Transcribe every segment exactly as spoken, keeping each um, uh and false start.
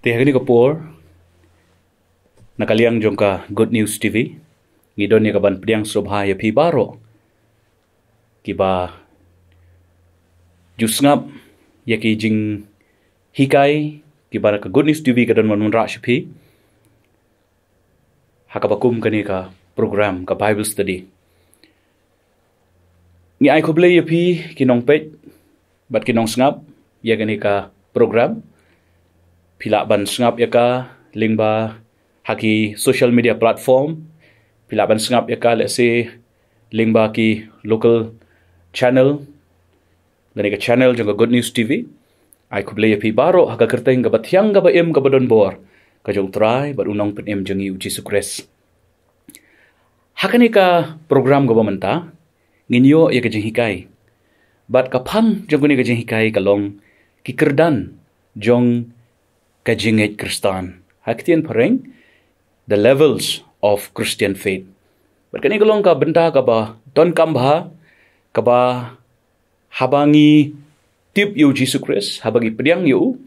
Te ha kane ka por, na ka liang jong ka Good News T V, ngi don ïa ka ban pdiang sngewbha ïa phi baroh kiba ju sngap ïa ki jinghikai kiba ka Good News T V ka don ban wanrah sha phi ha kaba kum kane ka program ka Bible study. Ngi ai khublei ïa phi ki nongpeit bad ki nongsngap ïa kane ka program. Phi lah ban sngap ïa ka lyngba ha ki social media platform. Phi lah ban sngap ïa ka, let's say, lyngba ki local channel, lane ka channel jong ka Good News T V. Ai khublei ïa phi baroh ha ka kyrteng kaba thiang kaba im kaba don bor ka jong U Trai bad U Nongpynim jong ngi U Jisu Khrist. Ha kane ka program kaba mynta, ngin ïoh ïa ka jinghikai. Bad ka phang jong kane ka jinghikai ka long ki kyrdan jong ka jingngeit Khristan. Ha ka ktien phareng, the levels of Christian faith. Bad kane ka long ka bynta kaba donkam bha, kaba haba ngi tip ïa U Jisu Khrist, haba ngi pdiang ïa u,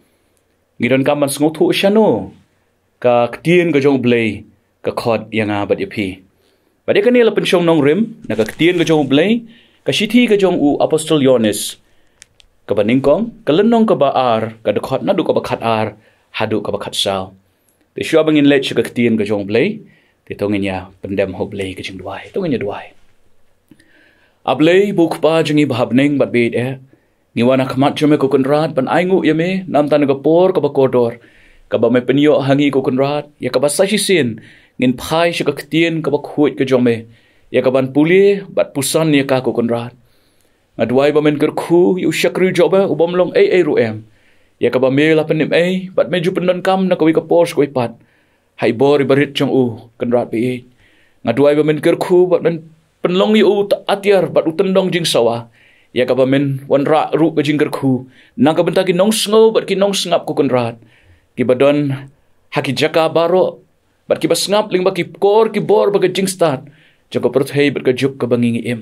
ngi donkam ban sngewthuh shano ka ktien ka jong U Blei ka khot ïa nga bad ïa phi. Bad ïa kane la pynshong nongrim na ka ktien ka jong U Blei, ka shithi ka jong u Apostol Ïoannis kaba nyngkong, ka lynnong kaba ar, ka dkhot naduh kaba khatar haduh kaba khatsaw. Te shuwa ba ngin leit sha ka ktien ka jong U Blei, te to ngin ïa pyndem ha U Blei ka jingduwai. To ngin ïa duwai. A Blei, ba u Kpa jong ngi ba ha bneng bad ba ïeit eh, ngi wan ha khmat jong me ko Kynrad ban ainguh ïa me namar na ka por kaba kordor kaba me pynïoh ha ngi ko Kynrad, ïa kaba sa shisien ngin phai sha ka ktien kaba khuid ka jong me, ïa kaban pule bad puson ïa ka ko Kynrad. Nga duwai ba men kyrkhu ïa u shakri jong me u bym long ei ei ruh em, ïa kaba me la pynim ei bad me ju pyndonkam na kawei ka por sha kawei pat ha i bor i barit jong u, Kynrad ba ïeit. Nga duwai ba men kyrkhu bad men pynlong ïa u atiar bad u tyndong jingsawa, ïa kaba men wanrah ruh ka jingkyrkhu na ka bynta ki nongsngew bad ki nongsngap ko Kynrad, kiba don ha ki jaka baroh bad kiba sngap lyngba ki kor ki bor bad ka jingstad jong ka pyrthei bad ka juk kaba ngi ngi im.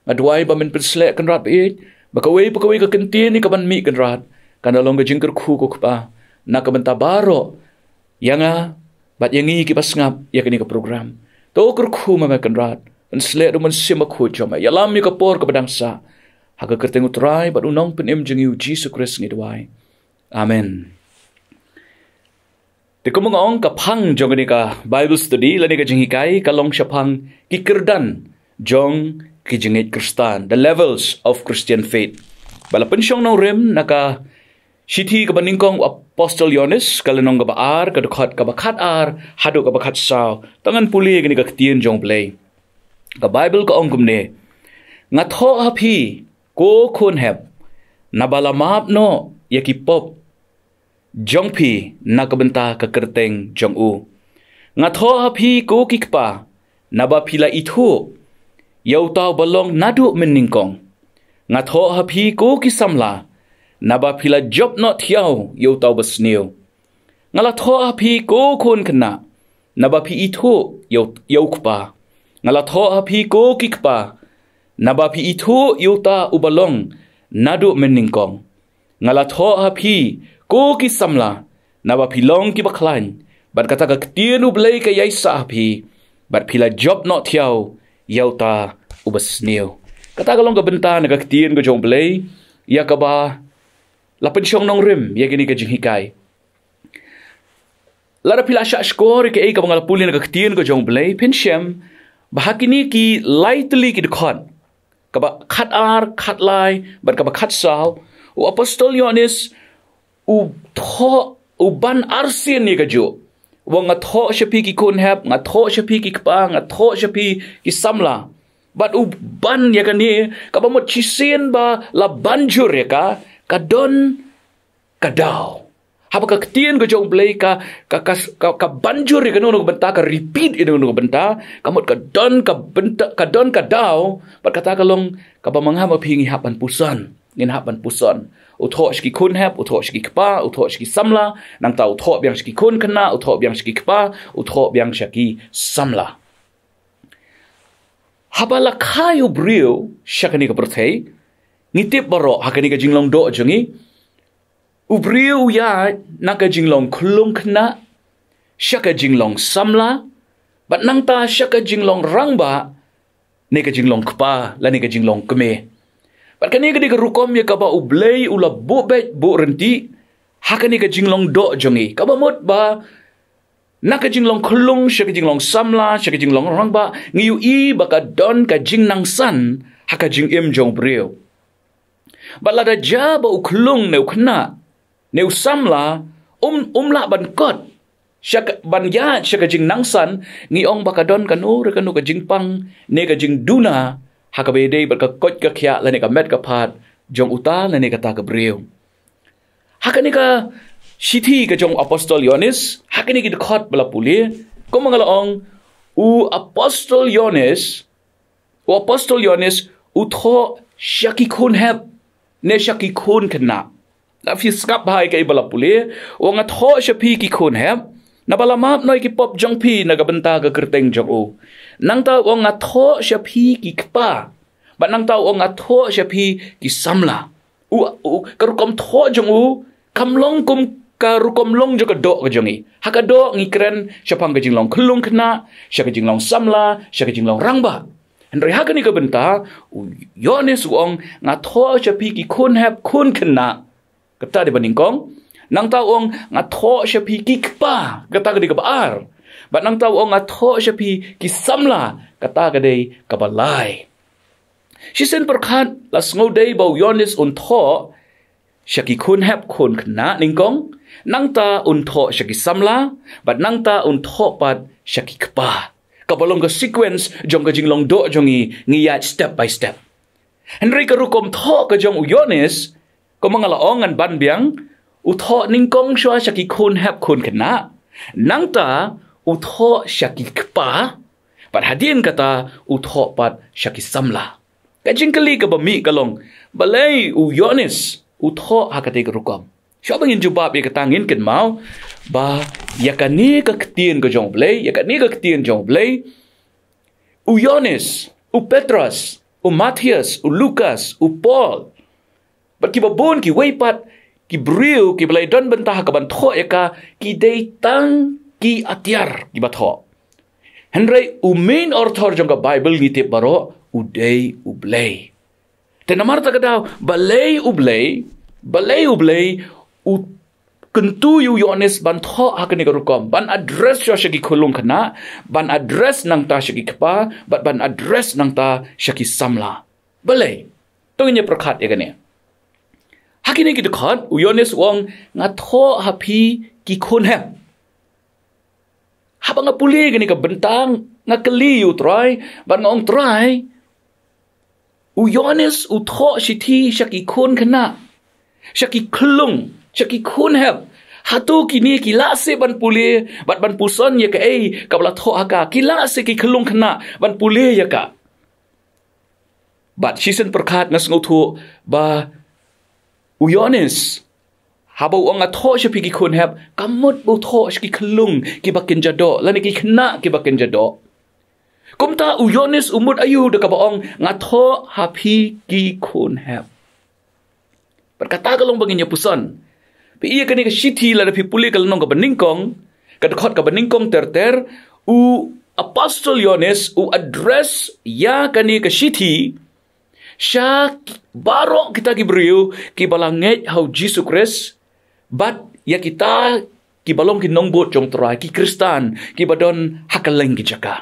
Nga duwai ba men pynsleh, Kynrad ba ïeit, ba kawei pa kawei ka kyntien ïa kaban mih, Kynrad, kan da long ka jingkyrkhu ko Kpa na ka bynta baroh ïa nga bad ïa ngi kiba sngap ïa kane ka program. To kyrkhu ma me, Kynrad, pynsleh da u Mynsiem Bakhuid jong me. Ïalam ïa ka por kaba dang sah, ha ka kyrteng U Trai bad U Nongpynim jong ngi U Jisu Khrist ngi duwai. Amen. Te kumba nga ong, ka phang jong kane ka Bible study lane ka jinghikai ka long shaphang ki kyrdan jong ki jingngeit Khristan, the levels of Christian faith. Ba la pynshong nongrim na ka shithi kaba nyngkong u Apostol Ïoannis, ka lynnong kaba ar, ka dkhot kaba khatar haduh kaba khatsaw. To ngan pule kane ka ktien jong U Blei. Ka Bible ka ong kumne: Nga thoh ha phi, ko khun hep, naba la map noh ïa ki pop jong phi na ka bynta ka kyrteng jong u. Nga thoh ha phi, ko ki kpa, naba phi la ithuh ïa uta uba long naduh mynnyngkong. Nga thoh ha phi, ko ki samla, naba phi la jop noh thiaw ïa uta uba sniew. Nga la thoh ha phi, ko khun khynnah, naba phi ithuh ïa u, ïa u kpa. Nga la thoh ha phi, ko ki kpa, naba phi ithuh ïa uta uba long naduh mynnyngkong. Nga la thoh ha phi, ko ki samla, naba phi long kiba khlaiñ, bad kata ka ktien U Blei ka ïaisah ha phi, bad phi la jop noh thiaw ïa uta uba sniew. Kata ka long ka bynta na ka ktien ka jong U Blei ïa kaba la pynshong nongrim ïa kane ka jinghikai. Lada phi la shah shkor ïa kaei kaba nga la pule na ka ktien ka jong U Blei, phin shem ba ha kine ki lai tylli ki dkhot, kaba khatar, khatlai bad kaba khatsaw, u Apostol Ïoannis u thoh, u ban arsien ïa kajuh. Wa nga thoh sha phi ki khun hep, nga thoh sha phi ki kpa, nga thoh sha phi ki samla. Bad u ban ïa kane, kaba mut shisien ba la ban jur ïa ka, ka don ka daw. Haba ka ktien ka jong U Blei ka, ka, ka, ka, ka ban jur ïa kano kano ka bynta, ka repeat ïa kano kano ka bynta, ka mut ka don ka bynta, ka don ka daw, bad kata ka long kaba ma nga ma phi ngi hap ban puson. Ngin hap ban puson. U thoh sha ki khun hep, u thoh sha ki kpa, u thoh sha ki samla, nangta u thoh biang sha ki khun khynnah, u thoh biang sha ki kpa, u thoh biang sha ki samla. Haba la kha ïa u briew sha kane ka pyrthei, ngi tip baroh ha kane ka jinglong doh jong ngi, U briew u ïaid na ka jinglong khyllung khynnah sha ka jinglong samla, bad nangta sha ka jinglong rangbah, ne ka jinglong kpa lane ka jinglong kmie. Bad kane ka dei ka rukom ïa kaba U Blei u la buh beit buh ryntih ha kane ka jinglong doh jong ngi, kaba mut ba na ka jinglong khyllung sha ka jinglong samla, sha ka jinglong rangbah, ngi ïohi ba ka don ka jingnangsan ha ka jingim jong u briew. Bad lada jia ba u khyllung ne u khynnah ne u samla um, um lah ban kot sha ka, ban ïaid sha ka jingnangsan, ngi ong ba ka don kano re kano ka jingpang ne ka jingduna ha kaba ïadei bad ka koit ka khiah lane ka met ka phad jong uta lane kata ka briew. Ha kane ka shithi ka jong u Apostol Ïoannis, ha kine ki dkhot ba la pule, kumba nga la ong, u Apostol Ïoannis, u Apostol Ïoannis u thoh sha ki khun hep ne sha ki khun khynnah. Lada phi sngap bha ïa kaei ba la pule, u ong, nga thoh sha phi ki khun hep, naba la map noh ïa ki pop jong phi na ka bynta ka kyrteng jong u. Nangta u ong, nga thoh sha phi ki kpa, bad nangta u ong, nga thoh sha phi ki samla. U, u, ka rukom thoh jong u kam long kum ka rukom long jong ka doh ka jong ngi. Ha ka doh ngi kren shaphang ka jinglong khyllung khynnah, sha ka jinglong samla, sha ka jinglong rangbah. Hynrei ha kane ka bynta u Ïoannis u ong, nga thoh sha phi ki khun hep khun khynnah, kata dei ba nyngkong. Nangta u ong, nga thoh sha phi ki kpa, kata ka dei kaba ar. Bad nangta u ong, nga thoh sha phi ki samla, kata ka dei kaba lai. Shisien pyrkhat la sngew dei ba u Ïoannis un thoh sha ki khun hep khun khynnah nyngkong, nangta un thoh sha ki samla, bad nangta un thoh pat sha ki kpa. Kaba long ka sequence jong ka jinglong doh jong ngi, ngi ïaid step by step. Hynrei ka rukom thoh ka jong u Ïoannis, kumba nga la ong ngan ban biang, u thoh nyngkong shuwa sha ki khun hep khun khynnah, nangta u thoh sha ki kpa, bad hadien kata u thoh pat sha ki samla. Ka jingkylli kaba mih ka long, balei u Ïoannis u thoh ha katei ka rukom? Shuwa ba ngin jubab ïa kata, ngin kynmaw ba ïa kane ka ktien ka jong U Blei, ïa kane ka ktien jong U Blei, u Ïoannis, u Petros, u Mathaios, u Lukas, u Paul, bad kiba bun kiwei pat ki briew kiba la ïadon bynta ha kaban thoh ïa ka, ki dei tang ki atiar kiba thoh. Hynrei u main author jong ka Baibl, ngi tip baroh, u dei U Blei. Te namar kata ka daw, balei U Blei, balei U Blei u kyntu ïa u Ïoannis ban thoh ha kane ka rukom, ban address shuwa sha ki khunlung khynnah, ban address nangta sha ki kpa, bad ban address nangta sha ki samla? Balei? To ngin ïa pyrkhat ïa kane. Ha kine ki dkhot u Ïoannis u ong, nga thoh ha phi ki khun hep. Haba nga pule kane ka bynta, nga kylli ïa u Trai, bad nga ong, Trai, u Ïoannis u thoh shithi sha ki khun khynnah, sha ki khunlung, sha ki khun hep. Hato kine ki lah seh ban pule bad ban puson ïa kaei kaba la thoh ha ka? Ki lah seh ki khunlung khynnah ban pule ïa ka? Bad shisien pyrkhat nga sngewthuh ba u Ïoannis, haba u ong nga thoh sha phi ki khun hep, kam mut ba u thoh sha ki khunlung kiba kynja doh lane ki khynnah kiba kynja doh. Kumta u Ïoannis u mut aïu da kaba ong nga thoh ha phi ki khun hep? Bad kata ka long ba ngin ïa puson. Phi ïa kane ka shithi, lada phi pule ka lynnong kaba nyngkong, ka dkhot kaba nyngkong ter ter, u Apostol Ïoannis u address ïa kane ka shithi sha baroh kita ki briew kiba la ngeit ha u Jisu Khrist, bad ïa kita kiba long ki nongbud jong u Trai, ki Khristan kiba don ha kylleng ki jaka.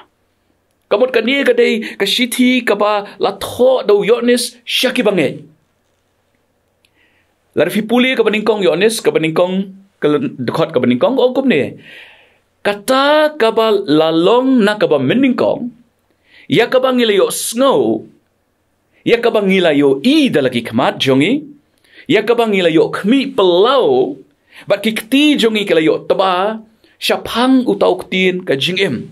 Ka mut kane ka dei ka shithi kaba la thoh da u Ïoannis sha kiba ngeit. Lada phi pule kaba nyngkong Ïoannis, kaba nyngkong, ka dkhot kaba nyngkong, ka ong kumne: Kata kaba la long na kaba mynnyngkong, ïa kaba ngi la ïohsngew, ïa kaba ngi la ïohi da la ki khmat jong ngi, ïa kaba ngi la ïohkhmih pynlaw, bad ki kti jong ngi ki la ïohtba shaphang uta u ktien ka jingim.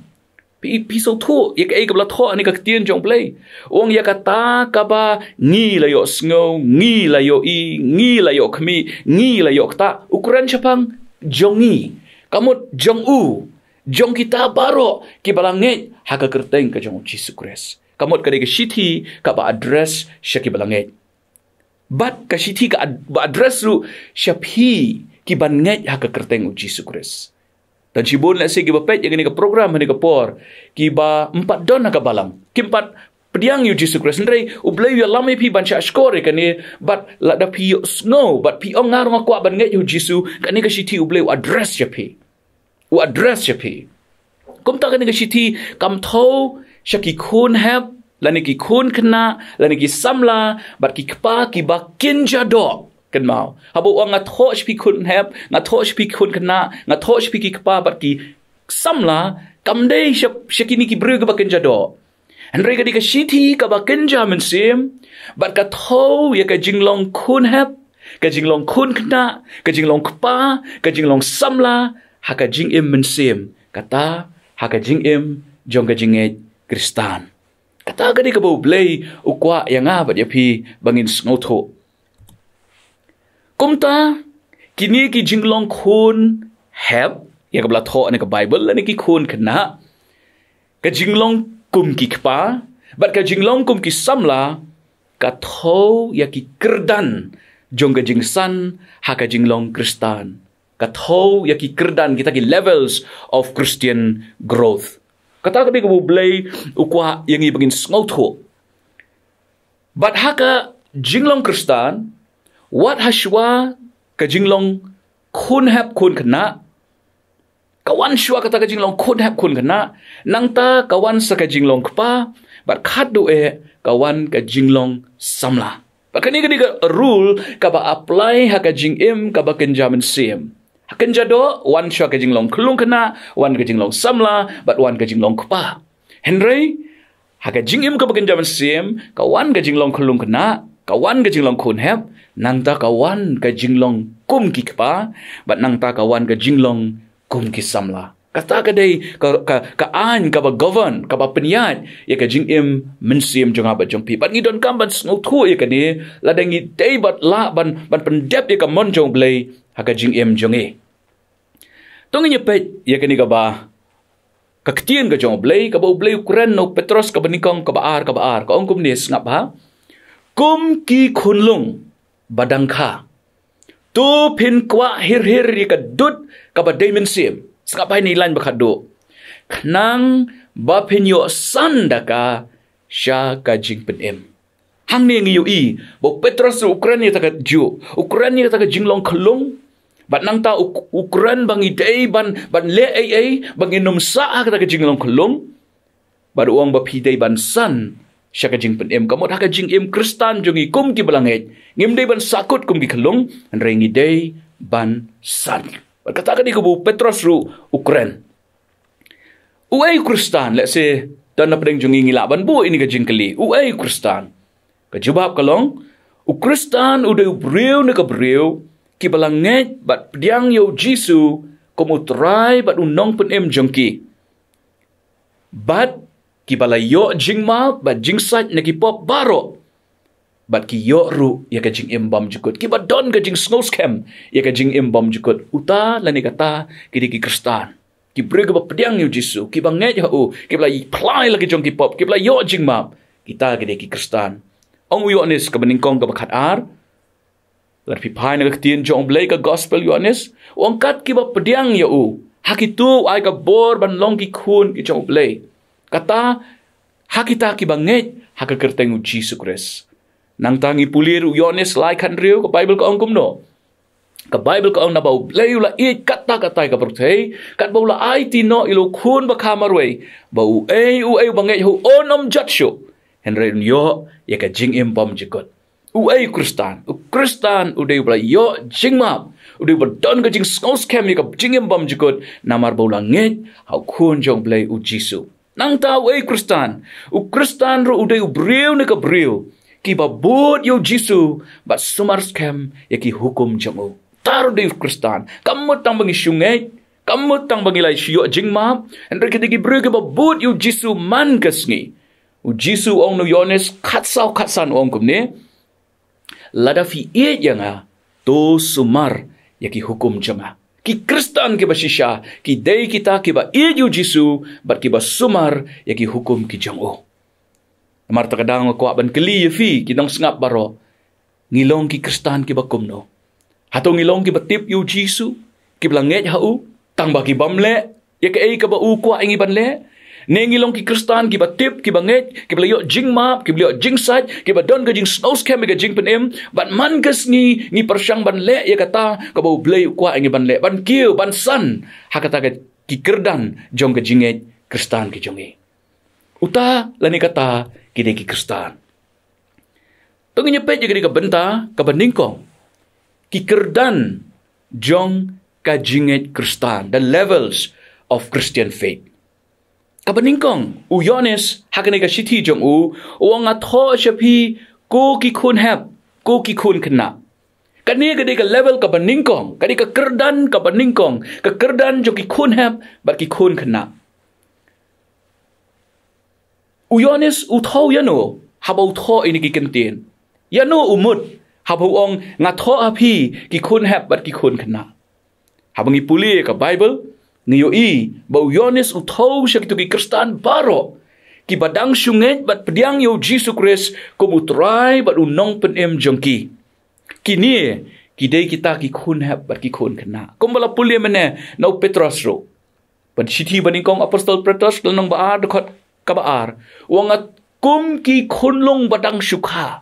Phi, phi sngewthuh ïa kaei kaba la thoh ha kane ka ktien jong U Blei? U ong ïa kata kaba ngi la ïohsngew, ngi la ïohi, ngi la ïohkhmih, ngi la ïohktah, u kren shaphang jong ngi. Ka mut jong u, jong kita baroh kiba la ngeit ha ka kyrteng ka jong u Jisu Khrist. Ka mut ka dei ka shithi kaba address sha kiba la ngeit. Bad ka shithi ka ad- ba address ruh sha phi ki ban ngeit ha ka kyrteng u Jisu Khrist. Tang shibun lehse ki ba peit ïa kane ka program ha kane ka por, ki ba ym pat don ha ka balang, kim pat pdiang ïa u Jisu Khrist. Hynrei U Blei u ïalam ïa phi ban shah shkor ïa kane, bad lada phi ïohsngew bad phi ong, "Nga ruh nga kwah ban ngeit ïa u Jisu," kane ka shithi U Blei u address ïa phi. U address ïa phi. Kumta kane ka shithi kam thew sha ki khun hep, lane ki khun khynnah, lane ki samla, bad ki kpa ki ba kynja doh. Kynmaw, haba u ong, "Nga thew sha phi khun hep, nga thew sha phi khun khynnah, nga thew sha phi ki kpa bad ki samla," kam dei sha, sha kine ki briew ki ba kynja doh. Hynrei ka dei ka shithi ka ba kynja mynsiem, bad ka thew ïa ka jinglong khun hep, ka jinglong khun khynnah, ka jinglong kpa, ka jinglong samla, ha ka jingim mynsiem, kata ha ka jingim jong ka jingngeit Khristan. Kata ka dei kaba U Blei u kwah ïa nga bad ïa phi ba ngin sngewthuh. Kumta, kine ki jinglong khun hep, ïa kaba la thoh na ka Baibl, lane ki khun khynnah, ka jinglong kum ki kpa, bad ka jinglong kum ki samla, ka thew ïa ki kyrdan jong ka jingsan ha ka jinglong Khristan. Ka thew ïa ki kyrdan, kita ki levels of Christian growth. Kata ka dei kaba U Blei u kwah ïa ngi ba ngin sngewthuh. Bad ha ka jinglong Khristan, wat ha shuwa ka jinglong khun hep khun khynnah, ka wan shuwa kata ka jinglong khun hep khun khynnah, nangta ka wan sa ka jinglong kpa, bad khatduh eh ka wan ka jinglong samla. Bad kane ka dei ka rule kaba apply ha ka jingim kaba kynja mynsiem. Ha kynja doh, wan shuwa ka jinglong khyllung khynnah, wan ka jinglong samla, bad wan ka jinglong kpa. Hynrei ha ka jingim kaba kynja mynsiem, ka wan ka jinglong khyllung khynnah, ka wan ka jinglong khun hep, nangta ka wan ka jinglong kum ki kpa, bad nangta ka wan ka jinglong kum ki samla. Kata ka dei ka, ka, ka aiñ kaba govern, kaba pynïaid ïa ka jingim mynsiem jong nga bad jong phi. Bad ngi donkam ban sngewthuh ïa kane, lada ngi dei ban lah ban, ban pyndep ïa ka mon jong U Blei ha ka jingim jong ngi. To ngin ïa peit ïa kane kaba, ka ktien ka jong U Blei, kaba U Blei u kren na u Petros kaba nyngkong, kaba ar, kaba ar. Ka ong kumne, sngap ha. Kum ki khunlung ba dang kha, to phin kwah hir hir ïa ka dud kaba dei mynsiem. Sngap ha ine i lain ba khatduh. Khnang ba phin ïoh san da ka sha ka jingpynim. Hangne ngi ïohi ba u Petros u kren ïa kata ka juh, u kren ïa kata ka jinglong khyllung. Bad nangta u, u kren ba ngi dei ban, ban leh ei ei, ba ngin ym sah ha kata ka jinglong khyllung. Bad u ong ba phi dei ban san sha ka jingpynim. Ka mut ha ka jingim Khristan jong ngi kum ki ba la ngeit, ngim dei ban sahkut kum ki khyllung, hynrei ngi dei ban san. Bad kata ka dei kaba u Petros ruh u kren. Uei u Khristan, lehse don na pdeng jong ngi ngi lah ban buh ine ka jingkylli. Uei u Khristan? Ka jubab ka long, u Khristan u dei u briew ne ka briew ki ba la ngeit bad pdiang ïa u Jisu kum u Trai bad u Nongpynim jong ki. Bad ki ba la ïoh jingmap bad jingsait na ki pop baroh. Bad ki ïoh ruh ïa ka jingim bymjukut. Ki ba don ka jingsngewskhem ïa ka jingim bymjukut. Uta lane kata ki dei ki Khristan. Ki briew ki ba pdiang ïa u Jisu, ki ba ngeit ha u, ki ba la phla ïa la ki jong ki pop, ki ba la ïoh jingmap. Kita ki dei ki Khristan. Ong u Ïoannis kaba nyngkong kaba khatar, lada phi phai na ka ktien jong U Blei, ka Gospel Ïoannis, u ong kat ki ba pdiang ïa u, ha kito u ai ka bor ban long ki khun ki jong U Blei. Kata, ha kita ki ba ngeit ha ka kyrteng u Jisu Khrist. Nangta ngi pule ruh u Ïoannis lai khathynriew, ka Baibl ka ong kumno? Ka Baibl ka ong, naba U Blei u la ïeit katta katta ïa ka pyrthei, katba u la aiti noh ïa la u Khun ba kha marwei, ba uei uei u ba ngeit ha u un ym jot shuh, hynrei un ïoh ïa ka jingim bymjukut. Uei u Khristan? U Khristan u dei u ba la ïoh jingmap, u dei u ba don ka jingsngewskhem ïa ka jingim bymjukut, namar ba u la ngeit ha u Khun jong U Blei u Jisu. Nangta uei u Khristan? U Khristan ruh u dei u briew ne ka briew ki ba bud ïa u Jisu bad sumar skhem ïa ki hukum jong u. Uta ruh u dei u Khristan. Kam mut tang ba ngi shu ngeit, kam mut tang ba ngi la shu ïoh jingmap, hynrei ki dei ki briew ki ba bud ïa u Jisu man ka sngi. U Jisu u ong na u Ïoannis khatsaw khatsan, u ong kumne, lada phi ïeit ïa nga, to sumar ïa ki hukum jong nga. Ki Khristan ki ba shisha ki dei kita ki ba ïeit ïa u Jisu bad ki ba sumar ïa ki hukum ki jong u. Namar kata ka daw nga kwah ban kylli ïa phi ki nongsngap baroh, Ngi long ki Khristan kiba kumno? Hato ngi long kiba tip ïa u Jisu, kiba la ngeit ha u, tang ba ki bym leh ïa kaei kaba u kwah ïa ngi ban leh? Ne ngi long ki Khristan kiba tip, kiba ngeit, kiba la ïoh jingmap, kiba la ïoh jingsait, kiba don ka jingsngewskhem ïa ka jingpynim, bad man ka sngi ngi pyrshang ban leh ïa kata kaba U Blei u kwah ïa ngi ban leh, ban kiew, ban san ha kata ka, ki kyrdan jong ka jingngeit Khristan ki jong ngi. Uta lane kata ki dei ki Khristan. To ngin ïa peit ïa kane ka bynta kaba nyngkong, ki kyrdan jong ka jingngeit Khristan, the levels of Christian faith. Kaba nyngkong, u Ïoannis ha kane ka shithi jong u, u ong, "Nga thoh sha phi, ko ki khun hep, ko ki khun khynnah." Kane ka dei ka level kaba nyngkong, ka dei ka kyrdan kaba nyngkong, ka kyrdan jong ki khun hep bad ki khun khynnah. U Ïoannis u thoh ïano haba u thoh ïa kine ki kyntien? Ïano u mut haba u ong, "Nga thoh ha phi, ki khun hep bad ki khun khynnah"? Haba ngi pule ïa ka Baibl, ngi ïohi ba u Ïoannis u thoh sha kito ki Khristan baroh kiba dang shu ngeit bad pdiang ïa u Jisu Khrist kum u Trai bad u Nongpynim jong ki. Kine ki dei kita ki khun hep bad ki khun khynnah. Kumba la pule mynne na u Petros ruh. Bad shithi banyngkong Apostol Petros, lynnong ba ar, dkhot kaba ar, u ong, "Kum ki khunlung ba dang shu kha."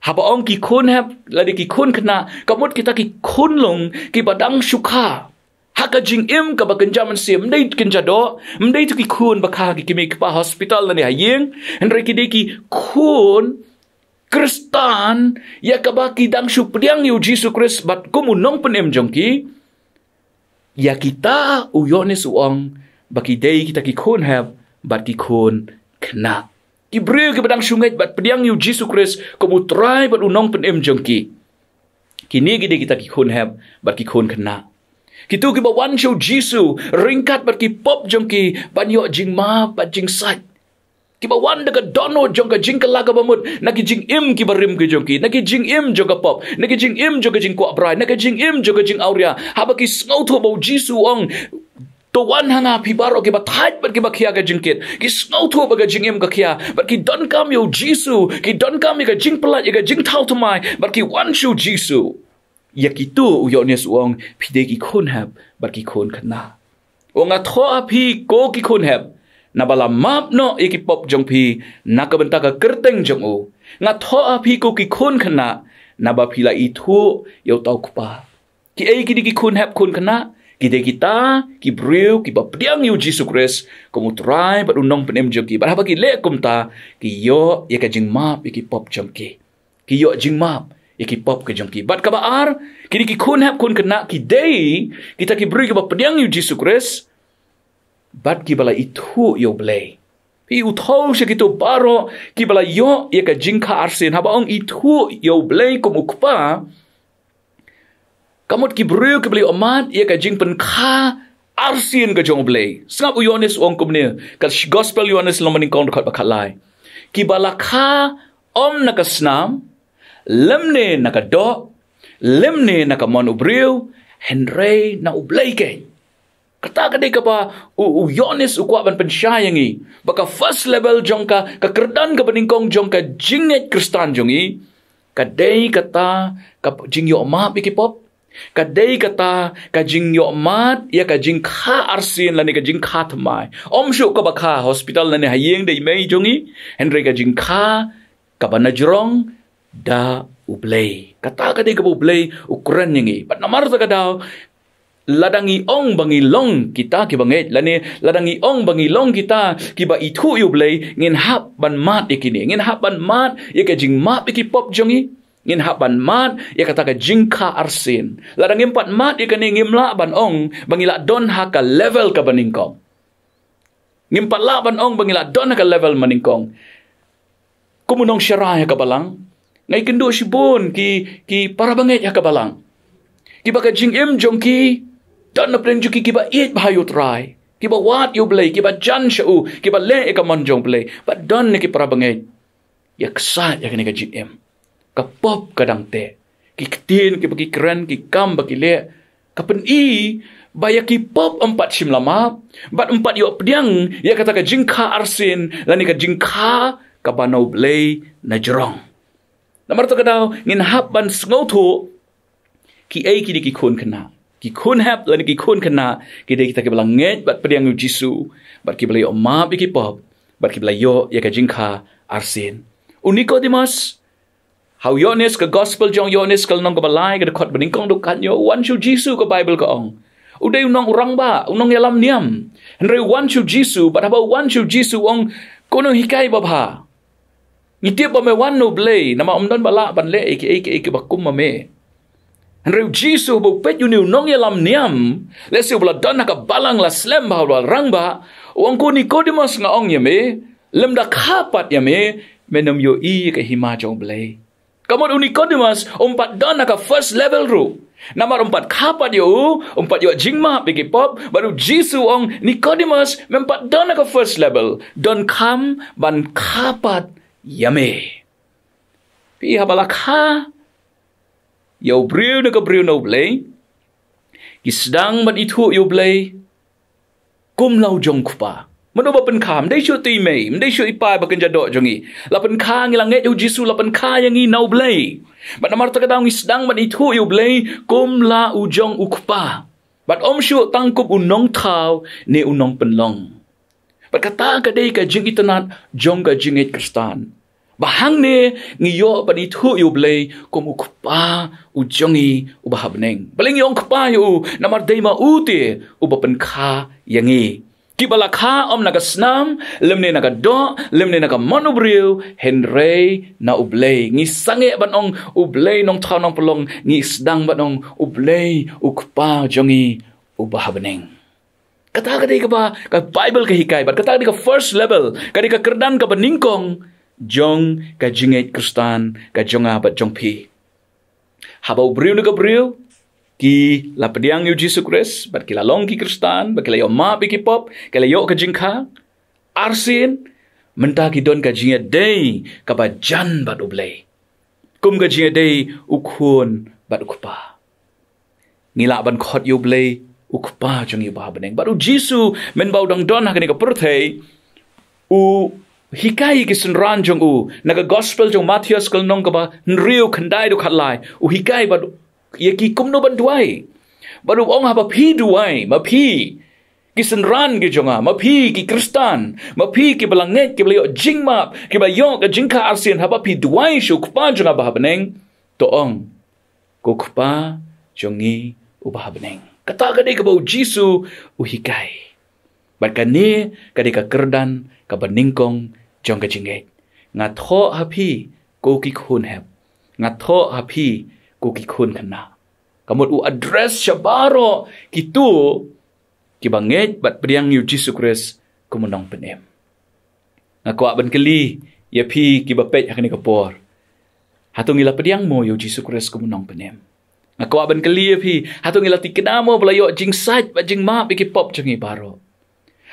Haba ong ki khun hep lane ki khun khynnah, ka mut kita ki khunlung kiba dang shu kha ha ka jingim kaba kynja mynsiem, ym dei kynja doh, ym dei to ki khun ba kha ha ki kmie ki kpa hospital lane ha ïing, hynrei ki dei ki khun Khristan ïa kaba ki dang shu pdiang ïa u Jisu Khrist bad kum u Nongpynim jong ki. Ïa kita u Ïoannis u ong ba ki dei kita ki khun hep bad ki khun khynnah. Ki briew kiba dang shu ngeit bad pdiang ïa u Jisu Khrist kum u Trai bad u Nongpynim jong ki. Kine ki dei kita ki khun hep bad ki khun khynnah. Kito kiba wan sha u Jisu ryngkat bad ki pop jong ki ban ïoh jingmap bad jingsait. Kiba wan da ka dohnud jong ka jingkylla kaba mut na ki jingim kiba rim ki jong ki, na ki jingim jong ka pop, na ki jingim jong ka jingkwah brai, na ki jingim jong ka jingawria. Haba ki sngewthuh ba u Jisu u ong, "To wan ha nga phi baroh kiba thait bad kiba khia ka jingkit." Ki sngewthuh ba ka jingim ka khia, bad ki donkam ïa u Jisu, ki donkam ïa ka jingpyllait, ïa ka jingthaw thymmai, bad ki wan sha u Jisu. Ïa kito u Ïoannis u ong, "Phi dei ki khun hep bad ki khun khynnah." U ong, "Nga thoh ha phi ko ki khun hep, naba la map noh ïa ki pop jong phi na ka bynta ka kyrteng jong u. Nga thoh ha phi ko ki khun khynnah, naba phi la ithuh ïa uta u Kpa." Kiei kine ki khun hep khun khynnah? Ki dei kita ki briew kiba pdiang ïa u Jisu Khrist kum u Trai bad u Nongpynim jong ki. Bad haba ki leh kumta, ki ïoh ïa ka jingmap ïa ki pop jong ki. Ki ïoh jingmap ïa ki pop ki jong ki. Bad kaba ar, kine ki khun hep khun khynnah ki dei kita ki briew kiba pdiang ïa u Jisu Khrist bad kiba la ithuh ïa u Blei. Phi, u thoh sha kito baroh kiba la ïoh ïa ka jingkha arsien. Haba ong ithuh ïa u Blei kum u Kpa, ka mut ki briew kiba la ïohmad ïa ka jingpynkha arsien ka jong u Blei. Sngap u Ïoannis u ong kumne, ka Gospel Ïoannis lynnong banyngkong dkhot ba khatlai, "Kiba la kha ym na ka snam, lymne na ka doh, lymne na ka mon u briew, hynrei na u Blei keiñ." Kata ka dei kaba u, u Ïoannis u kwah ban pynshai ïa ngi, ba ka first level jong ka, ka kyrdan kaba nyngkong jong ka jingngeit Khristan jong ngi, ka dei kata ka jingïohmap ïa ki pop. Ka dei kata ka jingïohmad ïa ka jingkha arsien lane ka jingkha thymmai. Ym shuh kaba kha hospital lane ha ïing da i mei jong ngi, hynrei ka jingkha kaba na jrong da u Blei. Kata ka dei kaba u Blei u kren ïa ngi. Bad namar kata ka daw, lada ngi ong ba ngi long kita kiba ngeit, lane lada ngi ong ba ngi long kita kiba ithuh ïa u Blei, ngin hap ban mad ïa kine, ngin hap ban mad ïa ka jingmap ïa ki pop jong ngi, ngin hap ban mad ïa kata ka jingkha arsien. Lada ngim pat mad ïa kane, ngim lah ban ong ba ngi la don ha ka level kaba nyngkong. Ngim pat lah ban ong ba ngi la don ha ka level ba nyngkong. Kum u nongsharai ha ka balang, nga ïakynduh shibun ki, ki para bangeit ha ka balang, kiba ka jingim jong ki don na pdeng jong ki, kiba ïeit bha ïa u Trai, kiba wad ïa u Blei, kiba jan sha u, kiba leh ïa ka mon jong u Blei. Bad don na ki para bangeit ïaksaid ïa kane ka jingim. Ka pop ka dang teh. Ki ktien kiba ki kren, ki kam ba ki leh, ka pyni ba ïa ki pop ym pat shym la map, bad ym pat ïoh pdiang ïa kata ka jingkha arsien lane ka jingkha kaba na u Blei na jrong. Namar kata ka daw ngin hap ban sngewthuh kiei kine ki khun khynnah. Ki khun hep lane ki khun khynnah ki dei kita kiba la ngeit bad pdiang ïa u Jisu, bad kiba la ïoh map ïa ki pop, bad kiba la ïoh ïa ka jingkha arsien. U Nikodemos, ha u Ïoannis, ka gospel jong u Ïoannis, ka lynnong kaba lai, ka dkhot banyngkong, dkhot khathynñiew, u wan sha u Jisu, ka Baibl ka ong. U dei u nong u rangbah, u nongïalam niam. Hynrei u wan sha u Jisu, bad haba u wan sha u Jisu u ong, ko nonghikai babha, ngi tip ba me wan na u Blei, namar ym don ba lah ban leh ïa kiei kiei kiba kum ma me. Hynrei u Jisu haba u peit ïa une u nongïalam niam, lehse uba la don ha ka balang la slem bha, uba la rangbah, u ong, ko Nikodemos, nga ong ïa me, lymda kha pat ïa me, men ym ïohi ïa ka hima jong u Blei. Ka mut u Nikodemos um pat don ha ka first level ruh. Namar um pat kha pat ïa u, um pat ïoh jingmap ïa ki pop, bad u Jisu u ong, Nikodemos, mem pat don ha ka first level. Donkam ban kha pat ïa me. Phi, haba la kha ïa u briew na ka briew na u Blei, ki sdang ban ithuh ïa u Blei kum la u jong u kpa. Mano ba pynkha? Ym dei shuh te i mei, ym dei shuh i pa ba kynja doh jong ngi. La pynkha, ngi la ngeit ïa u Jisu, la pynkha ïa ngi na u Blei. Bad namar kata ka daw ngi sdang ban ithuh ïa u Blei kum la u jong u kpa. Bad ym shuh tang kum u nongthaw ne u nongpynlong. Bad kata ka dei ka jingitynnad jong ka jingngeit Khristan. Ba hangne ngi ïoh ban ithuh ïa u Blei kum u Kpa u jong ngi uba ha bneng. Balei ngi ong Kpa ïa u? Namar dei ma u te uba pynkha ïa ngi. Kiba la kha ym na ka snam, lymne na ka doh, lymne na ka mon u briew, hynrei na u Blei. Ngi sangeh ban ong u Blei nongthaw nongpynlong, ngi sdang ban ong u Blei u Kpa jong ngi uba ha bneng. Kata ka dei kaba ka Baibl ka hikai, bad kata ka dei ka first level, ka dei ka kyrdan kaba nyngkong jong ka jingngeit Khristan ka jong nga bad jong phi. Haba u briew na ka briew ki la pdiang ïa u Jisu Khrist, bad ki la long ki Khristan, bad ki la ïoh map ïa ki pop, ki la ïoh ka jingkha arsien, mynta ki don ka jingïadei kaba jan bad u Blei. Kum ka jingïadei u khun bad u kpa. Ngi lah ban khot ïa u Blei u Kpa jong ngi uba ha bneng. Bad u Jisu mynba u dang don ha kane ka pyrthei, u hikai ïa ki synran jong u, na ka gospel jong u Mathaios ka lynnong kaba hynriew, khyndai haduh khatlai, u hikai bad ïa ki kumno ban duwai. Bad u ong, haba phi duwai, ma phi ki synran ki jong nga, ma phi ki Khristan, ma phi kiba la ngeit, kiba la ïoh jingmap, kiba la ïoh ka jingkha arsien, haba phi duwai sha u Kpa jong nga uba ha bneng, to ong, ko Kpa jong ngi uba ha bneng. Kata ka dei kaba u Jisu u hikai. Bad kane ka dei ka kyrdan kaba nyngkong jong ka jingngeit. Nga thoh ha phi ko ki khun hep. Nga thoh ha phi ko ki khun khynnah. Ka mut u address sha baroh kito kiba ngeit bad pdiang ïa u Jisu Khrist kum u nongpynim. Nga kwah ban kylli ïa phi kiba peit ha kane ka por. Hato ngi la pdiang mo ïa u Jisu Khrist kum u nongpynim? Nga kwah ban kylli ïa phi, hato ngi la tikna mo ba la ïoh jingsait bad jingmap ïa ki pop jong ngi baroh?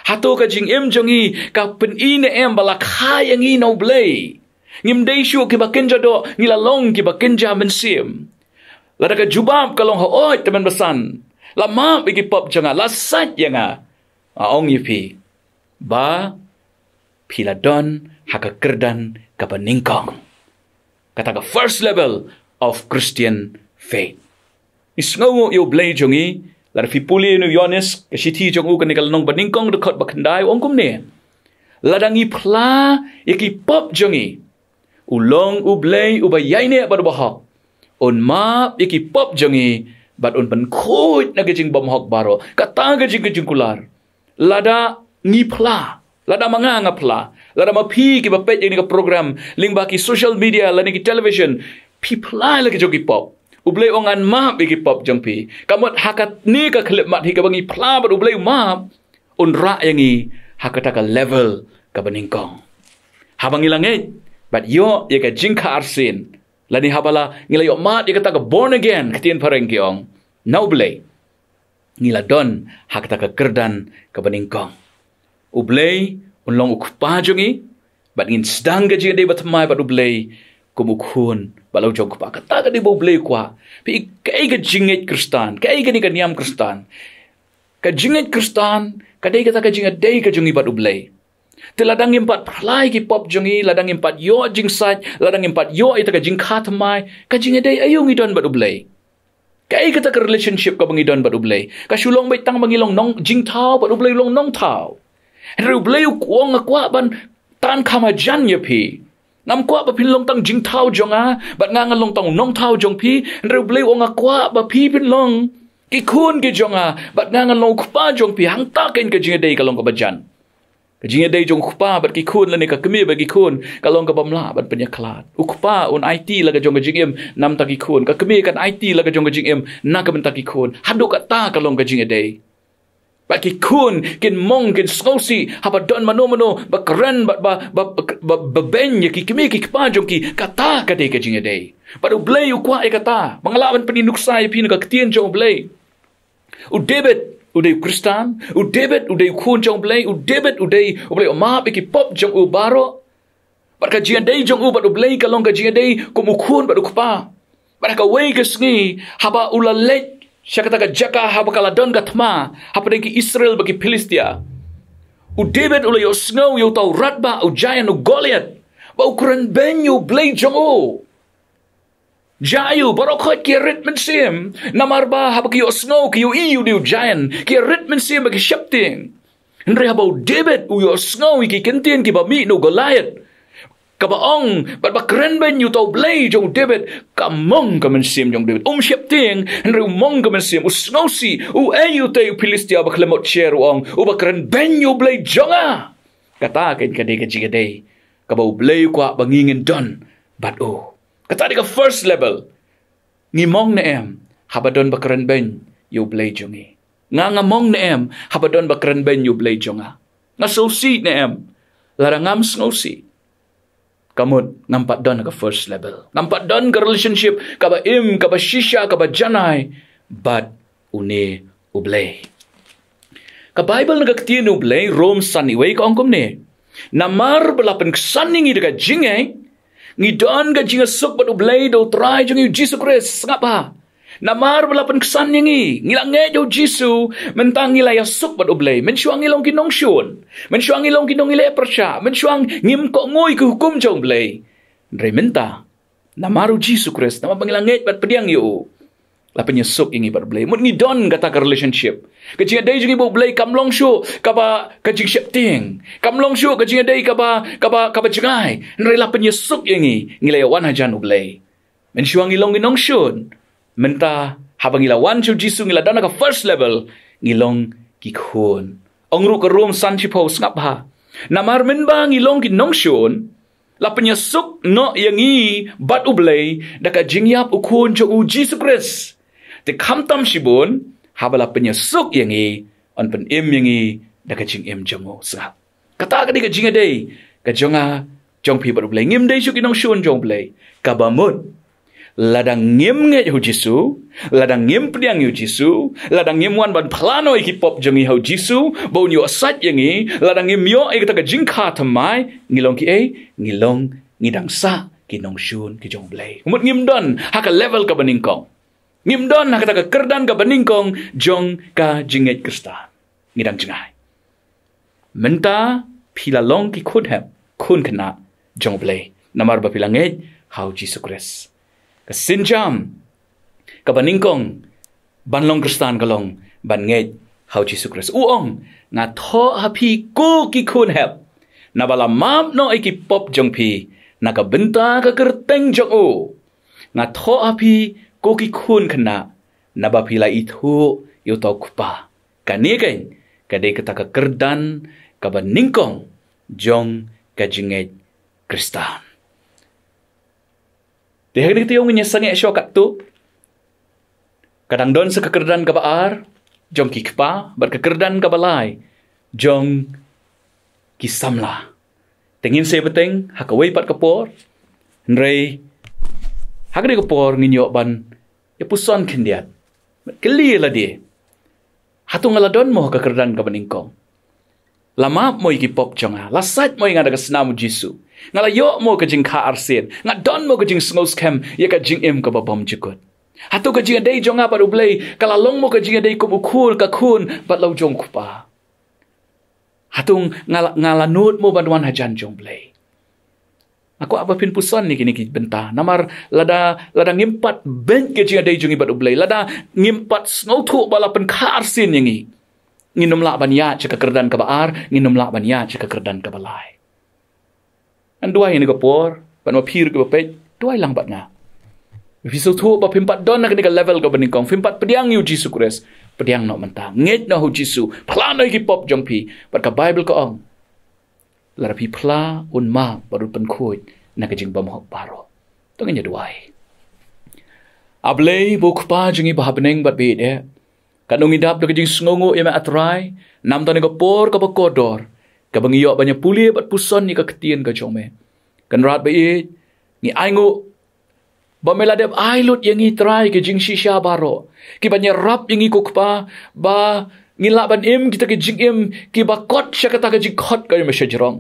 Hato ka jingim jong ngi ka pyni ne em ba la kha ïa ngi na u Blei? Ngim dei shuh kiba kynja doh, ngi la long kiba kynja mynsiem. Lada ka jubab ka long hooid, tymmen basan, la map ïa ki pop jong nga, la sait ïa nga, nga ong ïa phi ba phi la don ha ka kyrdan kaba nyngkong. Kata ka first level of Christian faith. Ngi sngewnguh ïa u Blei jong ngi, lada phi pule ïa u Ïoannis ka shithi jong u, kane ka lynnong banyngkong, dkhot ba khyndai, u ong kumne: Lada ngi phla ïa ki pop jong ngi, u long u Blei uba ïaineh bad uba hok, un map ïa ki pop jong ngi bad un pynkhuid na ka jingbymhok baroh. Kata ka jing, ka jingkular. Lada ngi phla, lada ma nga nga phla, lada ma phi kiba peit ïa kane ka program lyngba ki social media lane ki television, phi phla ïa la ki jong ki pop, u Blei u ong, ngan map ïa ki pop jong phi. Ka mut ha kane ka khyllipmat hi, kaba ngi phla bad u Blei u map, un rah ïa ngi ha kata ka level kaba nyngkong. Haba ngi la ngeit bad ïoh ïa ka jingkha arsien, lane haba la, ngi la ïoh map ïa kata ka born again, ka ktien phareng ki ong, na u Blei, ngi la don ha kata ka kyrdan kaba nyngkong. U Blei un long u Kpa jong ngi, bad ngin sdang ka jingïadei bathymmai bad u Blei kum u khun bad la u jong u kpa. Kata ka dei ba u Blei u kwah. Phi, kaei ka jingngeit Khristan, kaei kane ka niam Khristan? Ka jingngeit Khristan ka dei kata ka jingïadei ka jong ngi bad u Blei. Te lada ngim pat pyrkhat ïa ki pop jong ngi, lada ngim pat ïoh jingsait, lada ngim pat ïoh ïa kata ka jingkha thymmai, ka jingïadei aïu ngi don bad U Blei? Kaei kata ka relationship kaba ngi don bad U Blei? Ka shu long beit tang ba ngi long nong jingthaw bad U Blei u long nongthaw. Hynrei U Blei u ong nga kwah ban tan kham hajan ïa phi. Ngam kwah ba phin long tang jingthaw jong nga, bad nga ngan long tang nongthaw jong phi. Hynrei U Blei u ong nga kwah ba phi phin long ki khun ki jong nga, bad nga ngan long u kpa jong phi. Hangta keiñ ka jingïadei ka long kaba jan. Ka jingïadei jong u kpa bad ki khun lane ka kmie bad ki khun ka long kaba mlien ban pynïakhlad. U kpa un aiti la ka jong ka jingim namar ki khun. Ka kmie kan aiti la ka jong ka jingim na ka bynta ki khun. Haduh katta ka long ka jingïadei. Bad ki khun kin mong kin sngewsih haba don mano mano ba kren bad ba ba ba, ba beiñ ïa ki kmie ki kpa jong ki. Kata ka dei ka jingïadei. Bad U Blei u kwah ïa kata. Ba nga lah ban pynïanuksa ïa phi na ka ktien jong U Blei. U David u dei u Khristan, u David u dei u khun jong U Blei, u David u dei, U Blei u map ïa ki pop jong u baroh. Bad ka jingïadei jong u bad U Blei ka long ka jingïadei kum u khun bad u kpa. Bad ha kawei ka sngi haba u la leit sha kata ka jaka haba ka la don ka thma hapdeng ki Israel bad ki Philistia, u David u la ïohsngew ïa uta u radbah, u giant, u Goliath, ba u kren beiñ ïa U Blei jong u. Jia aiu? Baroh khoit ki ïarit mynsiem. Namar ba haba ki ïohsngew, ki ïohi u dei u giant, ki ïarit mynsiem bad ki sheptieng. Hynrei haba u David u ïohsngew ïa ki kyntien kiba mih na u Goliath, kaba ong bad ba kren beiñ ïa uta U Blei jong u David, ka mong ka mynsiem jong u David. Um sheptieng, hynrei u mong ka mynsiem, u sngewsih. Uei utei u Philistia ba khlem mot sher, u ong, uba kren beiñ ïa U Blei jong nga? Kata keiñ ka dei ka jingïadei kaba U Blei u kwah ba ngi ngin don bad u. Kata dei ka first level. Ngi mong ne em haba don ba kren beiñ ïa U Blei jong ngi? Nga, nga mong ne em haba don ba kren beiñ ïa U Blei jong nga? Nga sngewsih ne em? Lada ngam sngewsih, ka mut ngam pat don ka first level. Ngam pat don ka relationship kaba im, kaba shisha, kaba janai bad une U Blei. Ka Baibl na ka ktien U Blei, Rom san, wei, ka ong kumne: Namar ba la pynksan ïa ngi da ka jingngeit, ngi don ka jingïasuk bad U Blei da U Trai jong ngi U Jisu Khrist. Sngap bha. Namar ba la pynksan ïa ngi, ngi la ngeit ïa U Jisu, mynta ngi la ïasuk bad U Blei. Mynshuwa ngi long ki nongshun, mynshuwa ngi long ki nongïaleh pyrshah, mynshuwa ngim kohnguh ïa ki hukum jong U Blei. Hynrei mynta, namar U Jisu Khrist, namar ba ngi la ngeit bad pdiang ïa u, la pynïasuk ïa ngi bad U Blei. Mut ngi don kata ka relationship. Ka jingïadei jong ngi bad U Blei kam long shuh kaba ka jingsheptieng, kam long shuh ka jingïadei kaba, kaba, kaba jngai. Hynrei la pynïasuk ïa ngi, ngi la ïawan hajan U Blei. Mynshuwa ngi long ki nongshun. Mynta, haba ngi la wan sha U Jisu, ngi la don ha ka first level, ngi long ki khun. Ong ruh ka Rom san shiphew, sngap bha: Namar mynba ngi long ki nongshun, la pynïasuk noh ïa ngi bad U Blei da ka jingïap U Khun jong u, U Jisu Khrist. Te khamtam shibun, haba la pynïasuk ïa ngi, yn pynim ïa ngi da ka jingim jong u. Sngap. Kata ka dei ka jingïadei ka jong nga, jong phi bad U Blei. Ngim dei shuh ki nongshun jong U Blei. Kaba mut, lada ngim ngeit ha U Jisu, lada ngim pdiang ïa U Jisu, lada ngim wan ban phla noh ïa ki pop jong ngi ha U Jisu ba un ïoh sait ïa ngi, lada ngim ïoh ïa kata ka jingkha thymmai, ngi long kiei? Ngi long, ngi dang sah ki nongshun ki jong U Blei. Mut ngim don ha ka level kaba nyngkong. Ngim don ha kata ka kyrdan kaba nyngkong jong ka jingngeit Khristan. Ngi dang jngai. Mynta phi la long ki khun hep, khun khynnah jong U Blei, namar ba phi la ngeit ha U Jisu Khrist. Ka sienjam kaba nyngkong ban long Khristan ka long ban ngeit ha U Jisu Khrist. U ong, nga thoh ha phi ko ki khun hep, naba la map noh ïa ki pop jong phi na ka bynta ka kyrteng jong u. Nga thoh ha phi ko ki khun khynnah, naba phi la ithuh ïa uta u Kpa. Kane keiñ ka dei kata ka kyrdan kaba nyngkong jong ka jingngeit Khristan. Te ha kane ka taïew ngin ïa sangeh shuwa katto. Ka dang don sa ka kyrdan kaba ar jong ki kpa, bad ka kyrdan kaba lai jong ki samla. Te ngin sa ïa bteng ha kawei pat ka por. Hynrei ha kane ka por ngin ïoh ban ïa puson khyndiat. Kylli ïa lade, hato nga la don mo ha ka kyrdan kaba nyngkong? La map mo ïa ki pop jong nga? La sait mo ïa nga da ka snam U Jisu? Nga la ïoh mo ka jingkha arsien? Nga don mo ka jingsngewskhem ïa ka jingim kaba bymjukut? Hato ka jingïadei jong nga bad U Blei ka la long mo ka jingïadei kum u khun, ka khun bad la u jong u kpa? Hato nga la, nga la nud mo ban wan hajan jong Blei? Nga kwah ba phin puson ïa kine ki bynta. Namar lada, lada ngim pat beit ka jingïadei jong ngi bad U Blei, lada ngim pat sngewthuh ba la pynkha arsien ïa ngi, ngin ym lah ban ïaid sha ka kyrdan kaba ar, ngin ym lah ban ïaid sha ka kyrdan kaba lai. Ngan duwai ïa kane ka por, bad ma phi ruh kiba peit, duwai lang bad nga. Phi sngewthuh ba phim pat don ha kane ka level kaba nyngkong, phim pat pdiang ïa U Jisu Khrist, pdiang noh mynta. Ngeit noh ha U Jisu, phla noh ïa ki pop jong phi. Bad ka Baibl ka ong, lada phi phla, un map bad un pynkhuid na ka jingbymhok baroh. To ngin ïa duwai. A Blei, ba u Kpa jong ngi ba ha bneng bad ba ïeit eh, katno ngi dap da ka jingsngewnguh ïa me, A Trai, namar kane ka por kaba kordor, kaba ngi ïoh ban ïa pule bad puson ïa ka ktien ka jong me. Kynrad ba ïeit, ngi ainguh ba me la dep ai lut ïa ngi, Trai, ki jingshisha baroh, kiban ïarap ïa ngi, ko Kpa, ba ngin lah ban im kita ki jingim kiba kot sha kata ka jingkhot ka jong me shajrong.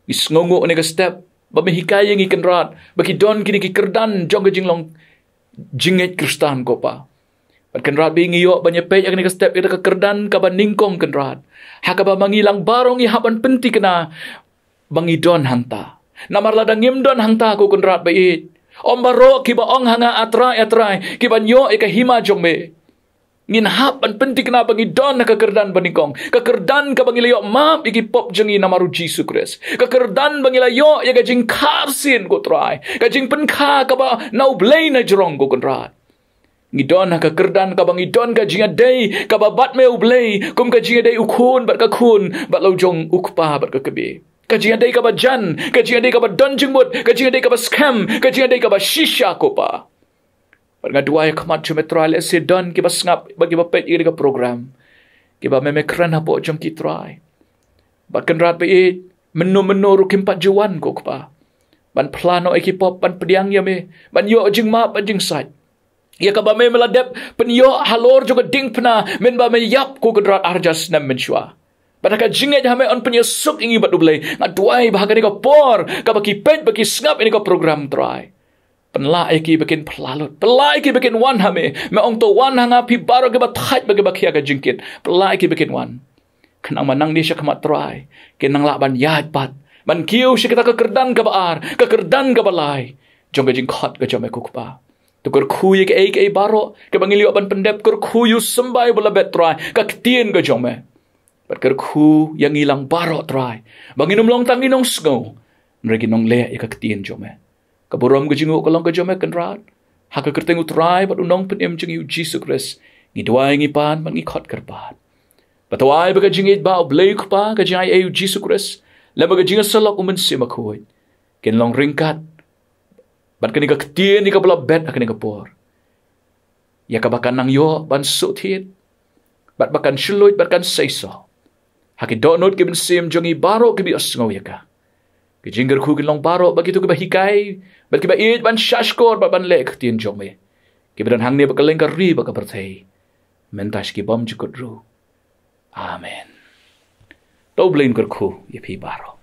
Ngi sngewnguh ha kane ka step ba me hikai ïa ngi, Kynrad, ba ki don kine ki kyrdan jong ka jinglong jingngeit Khristan, ko Pa. Bad Kynrad ba ïeit, ngi ïoh ban ïa peit ha kane ka step ïa kata ka kyrdan kaba nyngkong, Kynrad, ha kaba ma ngi lang baroh ngi hap ban pynthikna ba ngi don hangta. Namar lada ngim don hangta, ko Kynrad ba ïeit, ym baroh kiba ong ha nga, A Trai, A Trai, kiban ïoh ïa ka hima jong me. Ngin hap ban pynthikna ba ngi don ha ka kyrdan ba nyngkong, ka kyrdan kaba ngi la ïoh map ïa ki pop jong ngi namar U Jisu Khrist, ka kyrdan ba ngi la ïoh ïa ka jingkha arsien, ko Trai, ka jingpynkha kaba na U Blei na jrong, ko Kynrad. Ngi don ha ka kyrdan kaba ngi don ka jingïadei kaba bad me, U Blei, kum ka jingïadei u khun bad ka khun, bad la u jong u kpa bad ka kmie. Ka jingïadei kaba jan, ka jingïadei kaba don jingmut, ka jingïadei kaba skhem, ka jingïadei kaba shisha, ko Pa. Bad nga duwai ha khmat jong me, Trai, lehse don kiba sngap bad kiba peit ïa ka program, kiba me, me kren hapoh jong ki, Trai. Bad Kynrad ba ïeit, mynno mynno ruh kim pat ju wan, ko Kpa, ban phla noh ïa ki pop, ban pdiang ïa me, ban ïoh jingmap bad jingsait, ïa kaba me, me la dep pynïoh halor jong ka diengphna mynba me ïap, ko Kynrad, ar hajar snem mynshuwa. Bad ha ka jingngeit ha me yn pynïasuk ïa ngi bad U Blei. Nga duwai ba ha kane ka por kaba ki peit bad ki sngap ïa kane ka program, Trai, pynlah ïa ki ba kin phla lut, pynlah ïa ki ba kin wan ha me. Me ong, to wan ha nga, phi baroh kiba thait bad kiba khia ka jingkit. Pynlah ïa ki ba kin wan. Khnang ba nangne sha khmat, Trai, kin nang lah ban ïaid pat, ban kiew sha kata ka kyrdan kaba ar, ka kyrdan kaba lai jong ka jingkhot ka jong me, ko Kpa. To kyrkhu ïa kiei kiei baroh kiba ngi la ïoh ban pyndep, kyrkhu ïa u symbai uba la bet, Trai, ka ktien ka jong me. Bad kyrkhu ïa ngi lang baroh, Trai, ba ngin ym long tang ki nongsngew, hynrei ki nongleh ïa ka ktien jong me. Ka burom ka jingnguh ka long ka jong me, Kynrad. Ha ka kyrteng U Trai bad U Nongpynim jong ngi, U Jisu Khrist, ngi duwai, ngi pan bad ngi khot kyrpad. Bad to ai ba ka jingïeit ba U Blei U Kpa, ka jingaiei U Jisu Khrist, lem bad ka jingïasyllok U Mynsiem Bakhuid, kin long ryngkat bad kane ka ktien ïa kaba la bet ha kane ka por, ïa kaba kan nang ïoh ban suk thied, bad ba kan shlur, bad kan seisoh ha ki dohnud ki mynsiem jong ngi baroh kiba ïohsngew ïa ka. Ki jingkyrkhu kin long baroh ba kito kiba hikai bad kiba ïeit ban shahshkor bad ban leh ka ktien jong me, kiba don hangne bad kylleng ka ri bad ka pyrthei, mynta sha ki bymjukut ruh. Amen. To U Blei un kyrkhu ïa phi baroh.